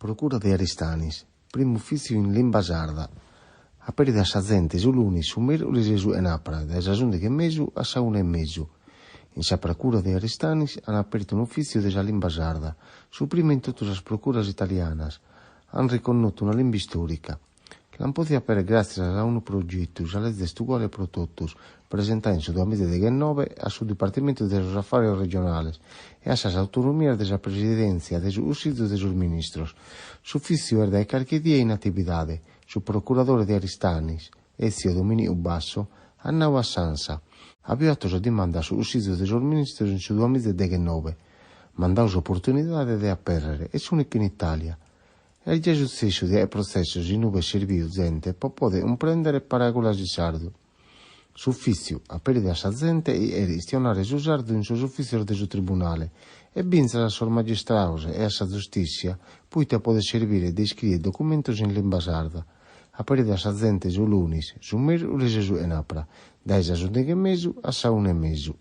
Procura de Aristanis, primu ufìtziu in limba sarda. Aperit a sa zente su lunis, su mèrculis e su chenàpara dae sas ùndighi e mesu a sa una e mesu. In sa Procura de Aristanis an apertu un'ufìtziu de sa limba sarda, su primu in totu sas procuras italianas. An riconnotu una limba istòrica. L'an pòdiu apèrrere gràtzias a unu progetu, Sa leze est uguale pro totus, presentadu in su duamiza e deghennoe a su Dipartimentu de sos Afàrios Regionales e a sas Autonomias de sa Presidèntzia de su Cussizu de sos Ministros. S'ufìtziu est dae carchi die in atividade. Su procuradore de Aristanis, Ezio Dominicu Basso, at nadu a s'ANSA, Apo atu sa dimanda a su Cussizu de sos Ministros in su duamiza e deghennoe. M'an dadu s'oportunidade de apèrrere, est s'ùnicu in Itàlia. Est giai sutzessu de àere protzessos in ue est serbidu zente pro pòdere cumprèndere paràgulas in sardu. S'ufìtziu aperit a sa zente chi cheret chistionare su sardu in sos ufìtzios de su tribunale e bintzas a sos magistrados e a sa zustìssia poite podet serbire de iscrìere documentos in limba sarda. Aperit a sa zente su lunis, su mèrculis e su chenàpara, dae sas ùndighi e mesu a sa una e mesu.